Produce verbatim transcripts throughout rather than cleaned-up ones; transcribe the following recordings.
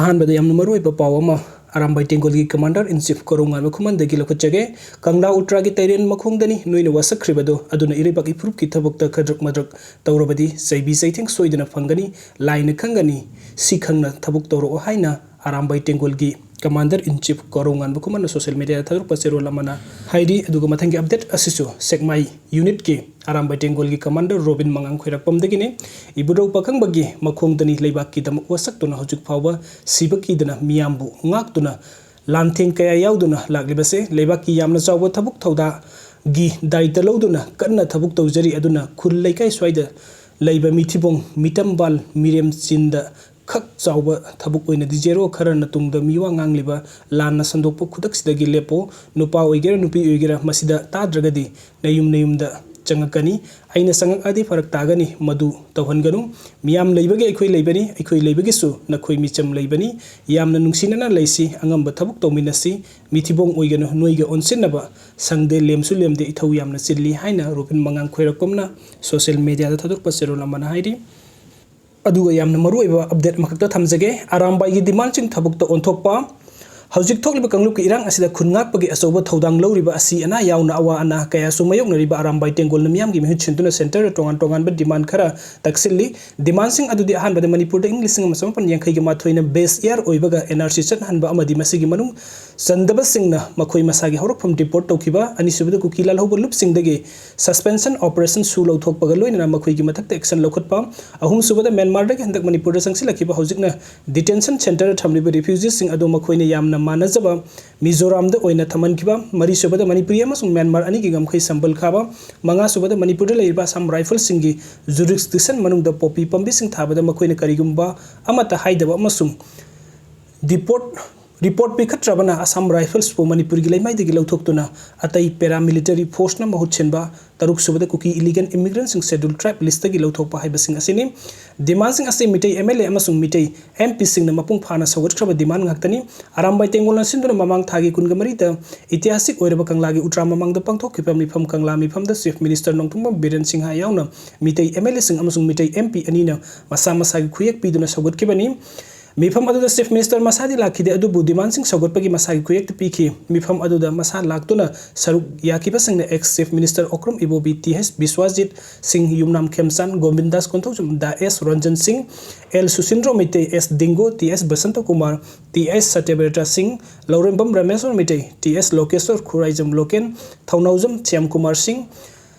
ꯑꯍꯥꯟꯕꯗ ꯌꯥꯝꯅ ꯃꯔꯨꯑꯣꯏꯕ ꯄꯥꯎ ꯑꯃ ꯑꯔꯥꯝꯕꯥꯏ ꯇꯦꯡꯒꯣꯜꯒꯤ commander in chief ꯀꯣꯔꯧꯉꯥꯟꯕ ꯈꯨꯃꯟꯗꯒꯤ ꯂꯧꯈꯠꯆꯒꯦ꯫ ꯀꯪꯂꯥ ꯎꯇ꯭ꯔꯥꯒꯤ ꯇꯩꯔꯦꯟ ꯃꯈꯣꯡꯗꯅꯤ ꯅꯣꯏꯅ ꯋꯥꯁꯛꯈ꯭ꯔꯤꯕꯗꯨ, ꯑꯗꯨꯅ ꯏꯔꯩꯕꯥꯛ ꯏꯐꯨꯔꯨꯞꯀꯤ ꯊꯕꯛꯇ ꯈꯗ꯭ꯔꯛ ꯃꯗ꯭ꯔꯛ ꯇꯧꯔꯕꯗꯤ ꯆꯩꯕꯤ ꯆꯩꯊꯦꯡ ꯁꯣꯏꯗꯅ ꯐꯪꯒꯅꯤ, ꯂꯥꯏꯅ ꯈꯪꯒꯅꯤ꯫ ꯁꯤ ꯈꯪꯅ ꯊꯕꯛ ꯇꯧꯔꯛꯑꯣ ꯍꯥꯏꯅ Arambai ꯇꯦꯡꯒꯣꯜꯒꯤ commander in chief ꯀꯣꯔꯧꯉꯥꯟꯕ ꯈꯨꯃꯟꯅ social media ꯗ ꯊꯥꯗꯣꯔꯛꯄ ꯆꯦꯔꯣꯜ ꯑꯃꯅ ꯍꯥꯏꯔꯤ꯫ ꯑꯗꯨꯒ ꯃꯊꯪꯒꯤ update ꯑꯁꯤꯁꯨ ꯁꯦꯛꯃꯥꯏ unit ꯀꯤ ꯑꯔꯥꯝꯕꯥꯏ ꯇꯦꯡꯒꯣꯜꯒꯤ commander ꯔꯣꯕꯤꯟ ꯃꯉꯥꯡ ꯈꯣꯏꯔꯥꯛꯄꯝꯗꯒꯤꯅꯤ꯫ ꯏꯕꯨꯙꯧ ꯄꯥꯈꯪꯕꯒꯤ ꯃꯈꯣꯡꯗꯅꯤ ꯂꯩꯕꯥꯛꯀꯤꯗꯃꯛ ꯋꯥꯁꯛꯇꯨꯅ ꯍꯧꯖꯤꯛ ꯐꯥꯎꯕ ꯁꯤꯕ ꯀꯤꯗꯅ ꯃꯤꯌꯥꯝꯕꯨ ꯉꯥꯛꯇꯨꯅ ꯂꯥꯟꯊꯦꯡ ꯀꯌꯥ ꯌꯥꯎꯗꯨꯅ ꯂꯥꯛꯂꯤꯕꯁꯦ꯫ ꯂꯩꯕꯥꯛꯀꯤ ꯌꯥꯝꯅ ꯆꯥꯎꯕ ꯊꯕꯛ ꯊꯧꯗꯥꯒꯤ ꯗꯥꯏꯇ ꯂꯧꯗꯨꯅ ꯀꯟꯅ ꯊꯕꯛ ꯇꯧꯖꯔꯤ꯫ ꯑꯗꯨꯅ ꯈꯨꯜ ꯂꯩꯀꯥꯏ ꯁ꯭ꯋꯥꯏꯗ ꯂꯩꯕ ꯃꯤꯊꯤꯕꯣꯡ, ꯃꯤꯇꯝꯕꯥꯜ, ꯃꯤꯔꯦꯝ ꯆꯤꯟꯗ ꯈꯛ ꯆꯥꯎꯕ ꯊꯕꯛ ꯑꯣꯏꯅꯗꯤ ꯖꯦꯔꯣ ꯈꯔꯅ ꯇꯨꯡꯗ ꯃꯤꯋꯥ ꯉꯥꯡꯂꯤꯕ ꯂꯥꯟꯅ ꯁꯟꯗꯣꯛꯄ ꯈꯨꯗꯛꯁꯤꯗꯒꯤ ꯂꯦꯞꯄꯣ꯫ ꯅꯨꯄꯥ ꯑꯣꯏꯒꯦꯔꯥ ꯅꯨꯄꯤ ꯑꯣꯏꯒꯦꯔꯥ ꯃꯁꯤꯗ ꯇꯥꯗ꯭ꯔꯒꯗꯤ ꯅꯌꯨꯝ ꯅꯌꯨꯝꯗ ꯆꯪꯉꯛꯀꯅꯤ꯫ ꯑꯩꯅ ꯆꯪꯉꯛꯑꯗꯤ ꯐꯔꯛ ꯇꯥꯒꯅꯤ, ꯃꯗꯨ ꯇꯧꯍꯟꯒꯅꯨ꯫ ꯃꯤꯌꯥꯝ ꯂꯩꯕꯒꯤ ꯑꯩꯈꯣꯏ ꯂꯩꯕꯅꯤ, ꯑꯩꯈꯣꯏ ꯂꯩꯕꯒꯤꯁꯨ ꯅꯈꯣꯏ ꯃꯤꯆꯝ ꯂꯩꯕꯅꯤ꯫ ꯌꯥꯝꯅ ꯅꯨꯡꯁꯤꯅꯅ ꯂꯩꯁꯤ, ꯑꯉꯝꯕ ꯊꯕꯛ ꯇꯧꯃꯤꯟꯅꯁꯤ꯫ ꯃꯤꯊꯤꯕꯣꯡ ꯑꯣꯏꯒꯅꯨ, ꯅꯣꯏꯒ ꯑꯣꯟꯁꯤꯟꯅꯕ ꯁꯪꯗꯦ, ꯂꯦꯝꯁꯨ ꯂꯦꯝꯗꯦ, ꯏꯊꯧ ꯌꯥꯝꯅ ꯆꯤꯜꯂꯤ ꯍꯥꯏꯅ ꯔꯣꯕꯤꯟ ꯃꯉꯥꯡ ꯈꯣꯏꯔꯛꯄꯝꯅ social media ꯗ ꯊꯥꯗꯣꯛꯄ ꯆꯦꯔꯣꯜ ꯑꯃꯅ ꯍꯥꯏꯔꯤ꯫ ꯑꯗꯨꯒ ꯌꯥꯝꯅ ꯃꯔꯨꯑꯣꯏꯕ update ꯑꯃꯈꯛꯇ ꯊꯝꯖꯒꯦ꯫ ꯑꯔꯥꯝꯕꯥꯏꯒꯤ demand ꯁꯤꯡ ꯊꯕꯛꯇ ꯑꯣꯟꯊꯣꯛꯄ꯫ ꯍꯧꯖꯤꯛ ꯊꯣꯛꯂꯤꯕ ꯀꯥꯡꯂꯨꯞꯀꯤ ꯏꯔꯥꯡ ꯑꯁꯤꯗ ꯈꯨꯟ ꯉꯥꯛꯄꯒꯤ ꯑꯆꯧꯕ ꯊꯧꯗꯥꯡ ꯂꯧꯔꯤꯕ ꯑꯁꯤ ꯑꯅꯥ ꯌꯥꯎꯅ ꯑꯋꯥ ꯑꯅꯥ ꯀꯌꯥꯁꯨ ꯃꯥꯌꯣꯛꯅꯔꯤꯕ ꯑꯔꯥꯝꯕꯥꯏ ꯇꯦꯡꯒꯣꯜꯅ ꯃꯤꯌꯥꯝꯒꯤ ꯃꯤꯍꯨꯠ ꯁꯤꯟꯗꯨꯅ centre ꯗ ꯇꯣꯉꯥꯟ ꯇꯣꯉꯥꯟꯕ demand ꯈꯔ ꯇꯛꯁꯤꯜꯂꯤ꯫ Demand ꯁꯤꯡ ꯑꯗꯨꯗꯤ ꯑꯍꯥꯟꯕꯗ ꯃꯅꯤꯄꯨꯔꯗ ꯏꯪ ꯂꯤꯁꯤꯡ ꯑꯃ ꯆꯃꯥꯄꯟ ꯌꯥꯡꯈꯩꯒ ꯃꯥꯊꯣꯏꯅ base year ꯑꯣꯏꯕꯒ N R C ꯆꯠꯍꯟꯕ ꯑꯃꯗꯤ ꯃꯁꯤꯒꯤ ꯃꯅꯨꯡ ꯆꯟꯗꯕꯁꯤꯡꯅ ꯃꯈꯣꯏ ꯃꯁꯥꯒꯤ ꯍꯧꯔꯛꯐꯝ deport ꯇꯧꯈꯤꯕ, ꯑꯅꯤꯁꯨꯕꯗ ꯀꯨꯀꯤ ꯂꯥꯜꯍꯧꯕ ꯂꯨꯞꯁꯤꯡꯗꯒꯤ suspension operation ꯁꯨ ꯂꯧꯊꯣꯛꯄꯒ ꯂꯣꯏꯅꯅ ꯃꯈꯣꯏꯒꯤ ꯃꯊꯛꯇ action ꯂꯧꯈꯠꯄ, ꯑꯍꯨꯝꯁꯨꯕꯗ ꯃ꯭ꯌꯥꯟꯃꯥꯔꯗꯒꯤ ꯍꯟꯗꯛ ꯃꯅꯤꯄꯨꯔꯗ ꯆꯪꯁꯤꯜꯂꯛꯈꯤꯕ ꯍꯧꯖꯤꯛꯅ detention centre ꯗ ꯊꯝꯂꯤꯕ refugee ꯁꯤꯡ ꯑꯗꯨ ꯃꯈꯣꯏꯅ ꯌꯥꯝꯅ ꯃꯥꯟꯅꯖꯕ ꯃꯤꯖꯣꯔꯥꯝꯗ ꯑꯣꯏꯅ ꯊꯝꯍꯟꯈꯤꯕ, ꯃꯔꯤꯁꯨꯕꯗ ꯃꯅꯤꯄꯨꯔꯤ ꯑꯃꯁꯨꯡ ꯃ꯭ꯌꯥꯟꯃꯥꯔ ꯑꯅꯤꯒꯤ ꯉꯝꯈꯩ ꯁꯝꯕꯜ ꯈꯥꯕ, ꯃꯉꯥꯁꯨꯕꯗ ꯃꯅꯤꯄꯨꯔꯗ ꯂꯩꯔꯤꯕ Assam Rifles ꯁꯤꯡꯒꯤ jurisdiction ꯃꯅꯨꯡꯗ poppy ꯄꯥꯝꯕꯤꯁꯤꯡ ꯊꯥꯕꯗ ꯃꯈꯣꯏꯅ ꯀꯔꯤꯒꯨꯝꯕ ꯑꯃꯠꯇ ꯍꯥꯏꯗꯕ ꯑꯃꯁꯨꯡ deport report ꯄꯤꯈꯠꯇ꯭ꯔꯕꯅ Assam Rifles ꯄꯨ ꯃꯅꯤꯄꯨꯔꯒꯤ ꯂꯩꯃꯥꯏꯗꯒꯤ ꯂꯧꯊꯣꯛꯇꯨꯅ ꯑꯇꯩ paramilitary force ꯅ ꯃꯍꯨꯠ ꯁꯤꯟꯕ, ꯇꯔꯨꯛꯁꯨꯕꯗ ꯀꯨꯀꯤ illegal immigrant ꯁꯤꯡ schedule tribe list ꯇꯒꯤ ꯂꯧꯊꯣꯛꯄ ꯍꯥꯏꯕꯁꯤꯡ ꯑꯁꯤꯅꯤ꯫ Demand ꯁꯤꯡ ꯑꯁꯤ ꯃꯤꯇꯩ M L A ꯑꯃꯁꯨꯡ ꯃꯤꯇꯩ M P ꯁꯤꯡꯅ ꯃꯄꯨꯡ ꯐꯥꯅ ꯁꯧꯒꯠꯈ꯭ꯔꯕ demand ꯉꯥꯛꯇꯅꯤ꯫ ꯑꯔꯥꯝꯕꯥꯏ ꯇꯦꯡꯒꯣꯜꯅ ꯁꯤꯟꯗꯨꯅ ꯃꯃꯥꯡ ꯊꯥꯒꯤ ꯀꯨꯟꯒ ꯃꯔꯤꯗ ꯏꯇꯤꯍꯥꯁꯤꯛ ꯑꯣꯏꯔꯕ ꯀꯪꯂꯥꯒꯤ ꯎꯇ꯭ꯔꯥ ꯃꯃꯥꯡꯗ ꯄꯥꯡꯊꯣꯛꯈꯤꯕ ꯃꯤꯐꯝ, ꯀꯪꯂꯥ ꯃꯤꯐꯝꯗ Chief Minister ꯅꯣꯡꯊꯣꯝꯕꯝ ꯕꯤꯔꯦꯟ ꯁꯤꯡꯍ ꯌꯥꯎꯅ ꯃꯤꯇꯩ M L A ꯁꯤꯡ ꯑꯃꯁꯨꯡ ꯃꯤꯇꯩ M P ꯑꯅꯤꯅ ꯃꯁꯥ ꯃꯁꯥꯒꯤ ꯈꯨꯌꯦꯛ ꯄꯤꯗꯨꯅ ꯁꯧꯒꯠꯈꯤꯕꯅꯤ꯫ ꯃꯤꯐꯝ ꯑꯗꯨꯗ Chief Minister ꯃꯁꯥꯗꯤ ꯂꯥꯛꯈꯤꯗꯦ, ꯑꯗꯨꯕꯨ demandꯁꯤꯡ ꯁꯧꯒꯠꯄꯒꯤ ꯃꯁꯥꯒꯤ ꯈꯨꯌꯦꯛꯇ ꯄꯤꯈꯤ꯫ ꯃꯤꯐꯝ ꯑꯗꯨꯗ ꯃꯁꯥ ꯂꯥꯛꯇꯨꯅ ꯁꯔꯨꯛ ꯌꯥꯈꯤꯕꯁꯤꯡꯅ ex Chief Minister Okram Ibobi, T H Biswajit Singh, Yumnam Khemchand, Govindas Konthoujam, ꯗꯥ S Ranjan Singh, L Susindro Meitei, S Dingo, T H Basanta Kumar, T H Satyabrata Singh, Laurembam Rameshwar Meitei, T H Lokeshwar, Khuraijam Loken, Thounaojam Shyam Kumar Singh,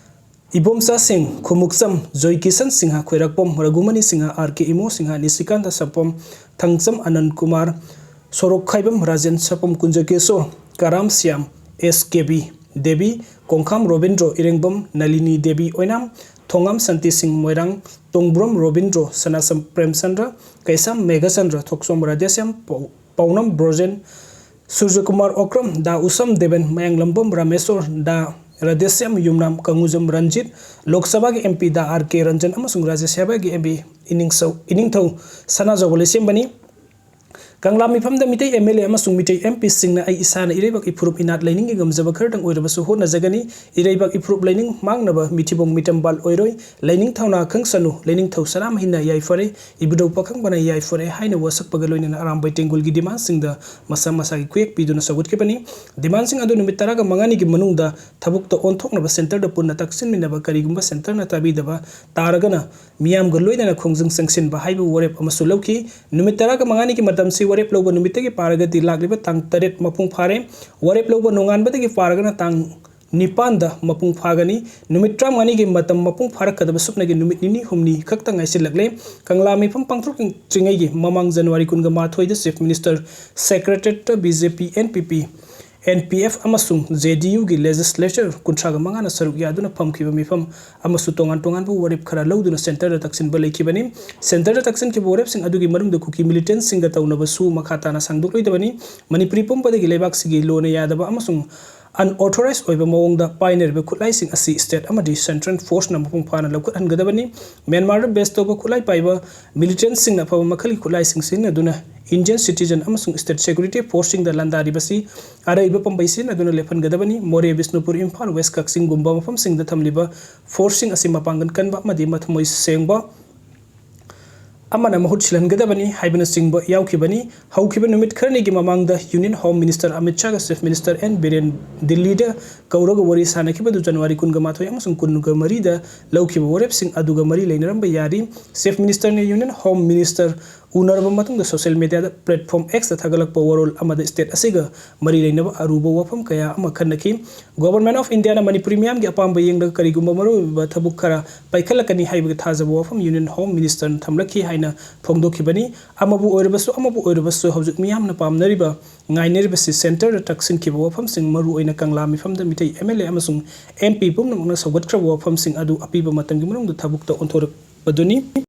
Ibomcha Singh, Khumukcham Joykishan Singh, Khoirakpam Raghumani Singh, R K Imo Singh, Nishikant Sapam, Thangjam Arun Kumar, Sorokhaibam Rajen, Sapam Kunjakeso, Karam Shyam, ꯑꯦꯁ ꯀꯦꯕꯤ ꯗꯦꯕꯤ, ꯀꯣꯡꯈꯥꯝ ꯔꯣꯕꯤꯟꯗ꯭ꯔꯣ, ꯏꯔꯦꯡꯕꯝ ꯅꯂꯤꯅꯤ ꯗꯦꯕꯤ ꯑꯣꯏꯅꯥꯝ, ꯊꯣꯉꯥꯝ ꯁꯥꯟꯇꯤ ꯁꯤꯡ, ꯃꯣꯏꯔꯥꯡ ꯇꯣꯡꯕ꯭ꯔꯣꯝ ꯔꯣꯕꯤꯟꯗ꯭ꯔꯣ, ꯁꯅꯥꯁꯝ ꯄ꯭ꯔꯦꯝꯆꯟꯗ꯭ꯔ, ꯀꯩꯁꯥꯝ ꯃꯦꯘꯆꯟꯗ꯭ꯔ, ꯊꯣꯛꯆꯣꯝ ꯔꯥꯙꯦꯁ꯭ꯌꯥꯝ, ꯄꯥꯎ-, ꯄꯥꯎꯅꯝ ꯕ꯭ꯔꯣꯖꯦꯟ, ꯁꯨꯔꯖꯀꯨꯃꯥꯔ ꯑꯣꯀ꯭ꯔꯝ, ꯗꯥ ꯎꯁꯝ ꯗꯦꯕꯦꯟ, ꯃꯌꯥꯡꯂꯝꯕꯝ ꯔꯥꯃꯦꯁ꯭ꯋꯔ, ꯗꯥ ꯔꯥꯙꯦꯁ꯭ꯌꯥꯝ, ꯌꯨꯝꯅꯥꯝ ꯀꯪꯉꯨꯖꯝ ꯔꯟꯖꯤꯠ, ꯂꯣꯛ ꯁꯚꯥꯒꯤ ꯑꯦꯝ ꯄꯤ ꯗꯥ ꯑꯥꯔ ꯀꯦ ꯔꯟꯖꯟ ꯑꯃꯁꯨꯡ ꯔꯥꯖ꯭ꯌ ꯁꯚꯥꯒꯤ ꯑꯦꯝ ꯄꯤ ꯏꯅꯤꯡꯁꯧ-, ꯏꯅꯤꯡꯊꯧ ꯁꯅꯥꯖꯥꯎꯕ ꯂꯩꯁꯦꯝꯕꯅꯤ꯫ ꯀꯪꯂꯥ ꯃꯤꯐꯝꯗ ꯃꯤꯇꯩ ꯑꯦꯝ ꯑꯦꯜ ꯑꯦ ꯑꯃꯁꯨꯡ ꯃꯤꯇꯩ ꯑꯦꯝ ꯄꯤꯁꯤꯡꯅ ꯑꯩ ꯏꯁꯥꯅ ꯏꯔꯩꯕꯥꯛ ꯏꯐꯨꯔꯨꯞ ꯏꯅꯥꯠ ꯂꯩꯅꯤꯡꯒꯤ ꯉꯝꯖꯕ ꯈꯔꯗꯪ ꯑꯣꯏꯔꯕꯁꯨ ꯍꯣꯠꯅꯖꯒꯅꯤ꯫ ꯏꯔꯩꯕꯥꯛ ꯏꯐꯨꯔꯨꯞ ꯂꯩꯅꯤꯡ ꯃꯥꯡꯅꯕ ꯃꯤꯊꯤꯕꯣꯡ ꯃꯤꯇꯝꯕꯥꯜ ꯑꯣꯏꯔꯣꯏ꯫ ꯂꯩꯅꯤꯡ ꯊꯧꯅꯥ ꯈꯪꯁꯅꯨ, ꯂꯩꯅꯤꯡꯊꯧ ꯁꯅꯥꯃꯍꯤꯅ ꯌꯥꯏꯐꯔꯦ, ꯏꯕꯨꯙꯧ ꯄꯥꯈꯪꯕꯅ ꯌꯥꯏꯐꯔꯦ ꯍꯥꯏꯅ ꯋꯥꯁꯛꯄꯒ ꯂꯣꯏꯅꯅ ꯑꯔꯥꯝꯕꯥꯏ ꯇꯦꯡꯒꯨꯜꯒꯤ demandꯁꯤꯡꯗ ꯃꯁꯥ ꯃꯁꯥꯒꯤ ꯈꯨꯌꯦꯛ ꯄꯤꯗꯨꯅ ꯁꯧꯒꯠꯈꯤꯕꯅꯤ꯫ Demandꯁꯤꯡ ꯑꯗꯨ ꯅꯨꯃꯤꯠ ꯇꯔꯥꯒ ꯃꯉꯥꯅꯤꯒꯤ ꯃꯅꯨꯡꯗ ꯊꯕꯛꯇ ꯑꯣꯟꯊꯣꯛꯅꯕ centreꯗ ꯄꯨꯟꯅ ꯇꯛꯁꯤꯟꯃꯤꯟꯅꯕ, ꯀꯔꯤꯒꯨꯝꯕ centreꯅ ꯇꯥꯕꯤꯗꯕ ꯇꯥꯔꯒꯅ ꯃꯤꯌꯥꯝꯒ ꯂꯣꯏꯅꯅ ꯈꯣꯡꯖꯪ ꯆꯪꯁꯤꯟꯕ ꯍꯥꯏꯕ ꯋꯥꯔꯦꯞ ꯑꯃꯁꯨ ꯂꯧꯈꯤ꯫ ꯅꯨꯃꯤꯠ ꯇꯔꯥꯒ ꯃꯉꯥꯅꯤꯒꯤ ꯃꯇꯝꯁꯤ ꯋꯥꯔꯦꯞ ꯂꯧꯕ ꯅꯨꯃꯤꯠꯇꯒꯤ ꯄꯥꯔꯒꯗꯤ ꯂꯥꯛꯂꯤꯕ ꯇꯥꯡ ꯇꯔꯦꯠ ꯃꯄꯨꯡ ꯐꯥꯔꯦ꯫ ꯋꯥꯔꯦꯞ ꯂꯧꯕ ꯅꯣꯡꯉꯥꯟꯕꯗꯒꯤ ꯄꯥꯔꯒꯅ ꯇꯥꯡ ꯅꯤꯄꯥꯟꯗ ꯃꯄꯨꯡ ꯐꯥꯒꯅꯤ꯫ ꯅꯨꯃꯤꯠ ꯇꯔꯥꯃꯉꯥꯅꯤꯒꯤ ꯃꯇꯝ ꯃꯄꯨꯡ ꯐꯥꯔꯛꯀꯗꯕ ꯁꯨꯞꯅꯒꯤ ꯅꯨꯃꯤꯠ ꯅꯤꯅꯤ ꯍꯨꯝꯅꯤ ꯈꯛꯇ ꯉꯥꯏꯁꯤꯜꯂꯛꯂꯦ꯫ ꯀꯪꯂꯥ ꯃꯤꯐꯝ ꯄꯥꯡꯊꯣꯛꯇ꯭ꯔꯤꯉꯩꯒꯤ ꯃꯃꯥꯡ January ꯀꯨꯟꯒ ꯃꯥꯊꯣꯏꯗ Chief Minister Secretariatꯇ BJP, NPP, NPF ꯑꯃꯁꯨꯡ JDUꯒꯤ legislature ꯀꯨꯟꯊ꯭ꯔꯥꯒ ꯃꯉꯥꯅ ꯁꯔꯨꯛ ꯌꯥꯗꯨꯅ ꯐꯝꯈꯤꯕ ꯃꯤꯐꯝ ꯑꯃꯁꯨ ꯇꯣꯉꯥꯟ ꯇꯣꯉꯥꯟꯕ ꯋꯥꯔꯦꯞ ꯈꯔ ꯂꯧꯗꯨꯅ centreꯗ ꯇꯛꯁꯤꯟꯕ ꯂꯩꯈꯤꯕꯅꯤ꯫ Centreꯗ ꯇꯛꯁꯤꯟꯈꯤꯕ ꯋꯥꯔꯦꯞꯁꯤꯡ ꯑꯗꯨꯒꯤ ꯃꯅꯨꯡꯗ ꯀꯨꯀꯤ militantꯁꯤꯡꯒ ꯇꯧꯅꯕꯁꯨ ꯃꯈꯥ ꯇꯥꯅ ꯁꯥꯡꯗꯣꯛꯂꯣꯏꯗꯕꯅꯤ꯫ ꯃꯅꯤꯄꯨꯔꯤ ꯄꯨꯝꯕꯗꯒꯤ ꯂꯩꯕꯥꯛꯁꯤꯒꯤ ꯂꯣꯅ ꯌꯥꯗꯕ ꯑꯃꯁꯨꯡ unauthorized ꯑꯣꯏꯕ ꯃꯑꯣꯡꯗ ꯄꯥꯏꯅꯔꯤꯕ ꯈꯨꯠꯂꯥꯏꯁꯤꯡ ꯑꯁꯤ state ꯑꯃꯗꯤ central forceꯅ ꯃꯄꯨꯡ ꯐꯥꯅ ꯂꯧꯈꯠꯍꯟꯒꯗꯕꯅꯤ꯫ ꯃ꯭ꯌꯥꯟꯃꯥꯔꯗ base ꯇꯧꯕ ꯈꯨꯠꯂꯥꯏ ꯄꯥꯏꯕ militantꯁꯤꯡꯅ ꯑꯐꯕ ꯃꯈꯜꯒꯤ ꯈꯨꯠꯂꯥꯏꯁꯤꯡ ꯁꯤꯖꯤꯟꯅꯗꯨꯅ Indian citizen ꯑꯃꯁꯨꯡ state security forceꯁꯤꯡꯗ ꯂꯥꯟꯗꯥꯔꯤꯕꯁꯤ ꯑꯔꯩꯕ ꯄꯥꯝꯕꯩ ꯁꯤꯖꯤꯟꯅꯗꯨꯅ ꯂꯦꯞꯍꯟꯒꯗꯕꯅꯤ꯫ ꯃꯣꯔꯦ, ꯕꯤꯁꯅꯨꯄꯨꯔ, ꯏꯝꯐꯥꯜ West, ꯀꯛꯆꯤꯡꯒꯨꯝꯕ ꯃꯐꯝꯁꯤꯡꯗ ꯊꯝꯂꯤꯕ forceꯁꯤꯡ ꯑꯁꯤ ꯃꯄꯥꯡꯒꯜ ꯀꯟꯕ ꯑꯃꯗꯤ ꯃꯊꯃꯣꯏ ꯁꯦꯡꯕ ꯑꯃꯅ ꯃꯍꯨꯠ ꯁꯤꯜꯍꯟꯒꯗꯕꯅꯤ ꯍꯥꯏꯕꯅꯆꯤꯡꯕ ꯌꯥꯎꯈꯤꯕꯅꯤ꯫ ꯍꯧꯈꯤꯕ ꯅꯨꯃꯤꯠ ꯈꯔꯅꯤꯒꯤ ꯃꯃꯥꯡꯗ Union Home Minister ꯑꯃꯤꯠ ꯁꯥꯍꯒ Chief Minister ꯑꯦꯟ ꯕꯤꯔꯦꯟ ꯗꯤꯜꯂꯤꯗ ꯀꯧꯔꯒ ꯋꯥꯔꯤ ꯁꯥꯅꯈꯤꯕꯗꯨ ꯖꯅꯋꯥꯔꯤ ꯀꯨꯟꯒ ꯃꯥꯊꯣꯏ ꯑꯃꯁꯨꯡ ꯀꯨꯟꯒ ꯃꯔꯤꯗ ꯂꯧꯈꯤꯕ ꯋꯥꯔꯦꯞꯁꯤꯡ ꯑꯗꯨꯒ ꯃꯔꯤ ꯂꯩꯅꯔꯝꯕ ꯌꯥꯔꯤ꯫ Chief Minister ꯅ Union Home Minister ꯎꯅꯔꯕ ꯃꯇꯨꯡꯗ social media ꯗ platform X ꯇ ꯊꯥꯒꯠꯂꯛꯄ ꯋꯥꯔꯣꯜ ꯑꯃꯗ state ꯑꯁꯤꯒ ꯃꯔꯤ ꯂꯩꯅꯕ ꯑꯔꯨꯕ ꯋꯥꯐꯝ ꯀꯌꯥ ꯑꯃ ꯈꯟꯅꯈꯤ꯫ Government of India ꯅ ꯃꯅꯤꯄꯨꯔꯤ ꯃꯤꯌꯥꯝꯒꯤ ꯑꯄꯥꯝꯕ ꯌꯦꯡꯂꯒ ꯀꯔꯤꯒꯨꯝꯕ ꯃꯔꯨꯑꯣꯏꯕ ꯊꯕꯛ ꯈꯔ ꯄꯥꯏꯈꯠꯂꯛꯀꯅꯤ ꯍꯥꯏꯕꯒꯤ ꯊꯥꯖꯕ ꯋꯥꯐꯝ Union Home Minister ꯅ ꯊꯝꯂꯛꯈꯤ ꯍꯥꯏꯅ ꯐꯣꯡꯗꯣꯛꯈꯤꯕꯅꯤ꯫ ꯑꯃꯕꯨ ꯑꯣꯏꯔꯕꯁꯨ, ꯑꯃꯕꯨ ꯑꯣꯏꯔꯕꯁꯨ, ꯍꯧꯖꯤꯛ ꯃꯤꯌꯥꯝꯅ ꯄꯥꯝꯅꯔꯤꯕ, ꯉꯥꯏꯅꯔꯤꯕꯁꯤ centre ꯗ ꯇꯛꯁꯤꯟꯈꯤꯕ ꯋꯥꯐꯝꯁꯤꯡ, ꯃꯔꯨꯑꯣꯏꯅ ꯀꯪꯂꯥ ꯃꯤꯐꯝꯗ ꯃꯤꯇꯩ M L A ꯑꯃꯁꯨꯡ M P ꯄꯨꯝꯅꯃꯛꯅ ꯁꯧꯒꯠꯈ꯭ꯔꯕ ꯋꯥꯐꯝꯁꯤꯡ ꯑꯗꯨ ꯑꯄꯤꯕ ꯃꯇꯝꯒꯤ ꯃꯅꯨꯡꯗ ꯊꯕꯛꯇ ꯑꯣꯟꯊꯣꯔꯛꯄꯗꯨꯅꯤ꯫